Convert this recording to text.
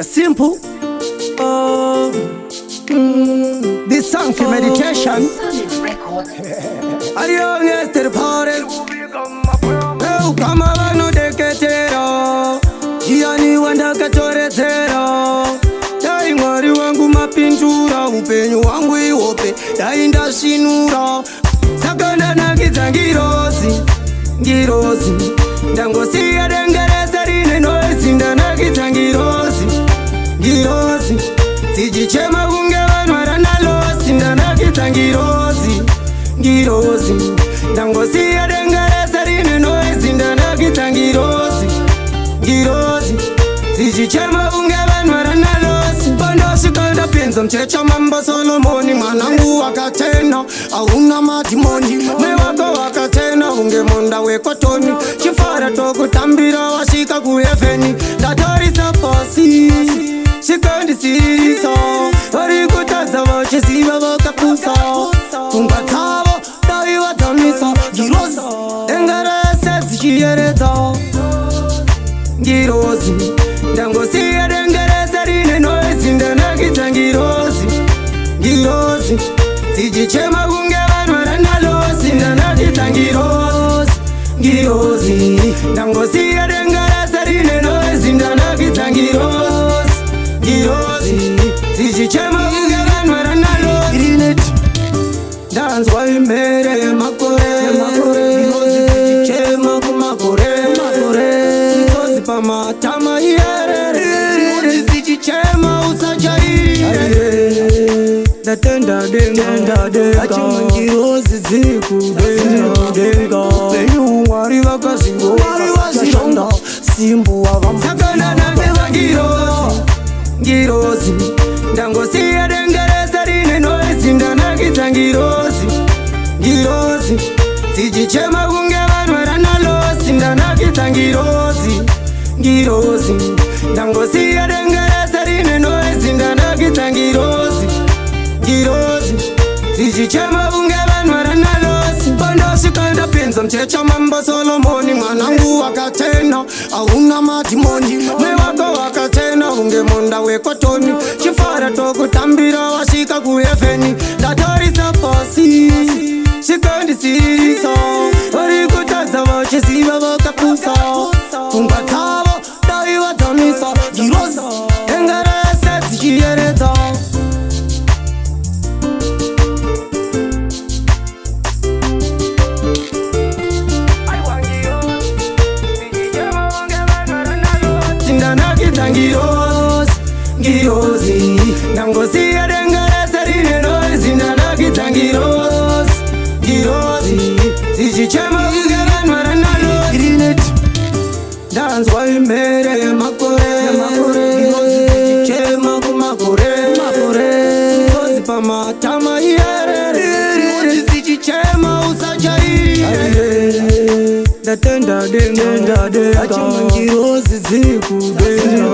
Simple. Oh, this song for meditation. Solid Records. Ariyo party. Kama vanodeketera, ndiani wandakatoredzera? Dai Mwari wangu mapindura upenyu hwangu ihope, dai ndasvinura. Saka ndanakidza ngirozi, ngirozi. Ndangosiya denga rese rine noise. Ndanakidza ngirozi, ngirozi, dzichichema kunge vanhu varana loss. Ndanakidza ngirozi, ngirozi. Ndangosiya denga rese rine noise. Ndanakidza ngirozi, ngirozi, dzichichema kunge vanhu varana loss. Pandasvika ndapinza muchecha Mambo Solomoni. Mwanangu wakachena, hauna madhimoni. Mai wako wakachena unge munda wekotoni. Chifara tokutambira wasvika kuheaven. Ndatarisa pasi zvikandisirisa. Vari kutadza vachiziva vakapusa. Pfungwa dzavo dai vadzamisa. Ngirozi, denga rese dzichiyeredza. Ngirozi, ndangosiya denga rese rine noise. Ndanakidza ngirozi, ngirozi, dzichichema kunge vanhu varana loss. Ndanakidza ngirozi, ngirozi. Ndangosiya denga rese rine noise. Ndanakidza ngirozi, ngirozi, dzichichema kunge vanhu varana loss. Ndanzwa imhere yemakore, ngirozi dzichichema kumakore, misodzi pamatama iyerere, ngirozi dzichichema usajairire. Ndatenda denga, achimwe ngirozi dziri kudenga. Upenyu Mwari vakazironga, simbu wava. Saka ndanakidza ngirozi, ngirozi. Ndangosiya denga rese rine noise. Ndanakidza ngirozi, ngirozi, dzichichema kunge vanhu varana loss. Ndanakidza ngirozi, ngirozi. Ndangosiya denga rese rine noise. Ndanakidza ngirozi, ngirozi, dzichichema kunge vanhu varana loss. Pandasvika ndapinza muchecha Mambo Solomoni. Mwanangu wakachena, hauna madhimoni. Mai wako wakachena unge munda wekotoni. Chifara tokutambira wasvika kuheaven. Ndatarisa pasi zvikandisirisa. Vari kutadza vachiziva vakapusa. Pfungwa dzavo dai vadzamisa. Ngirozi, denga rese dzichiyeredza. Ndanakidza ngirozi, ngirozi. Ndangosiya denga rese rine noise. Ndanakidza ngirozi, ngirozi, dzichichema kunge vanhu varana loss. Ndanzwa imhere yemakore, ngirozi dzichichema kumakore, misodzi pamatama iyerere, ngirozi dzichichema usajairire. Ndatenda denga, achimwe ngirozi dziri kudenga.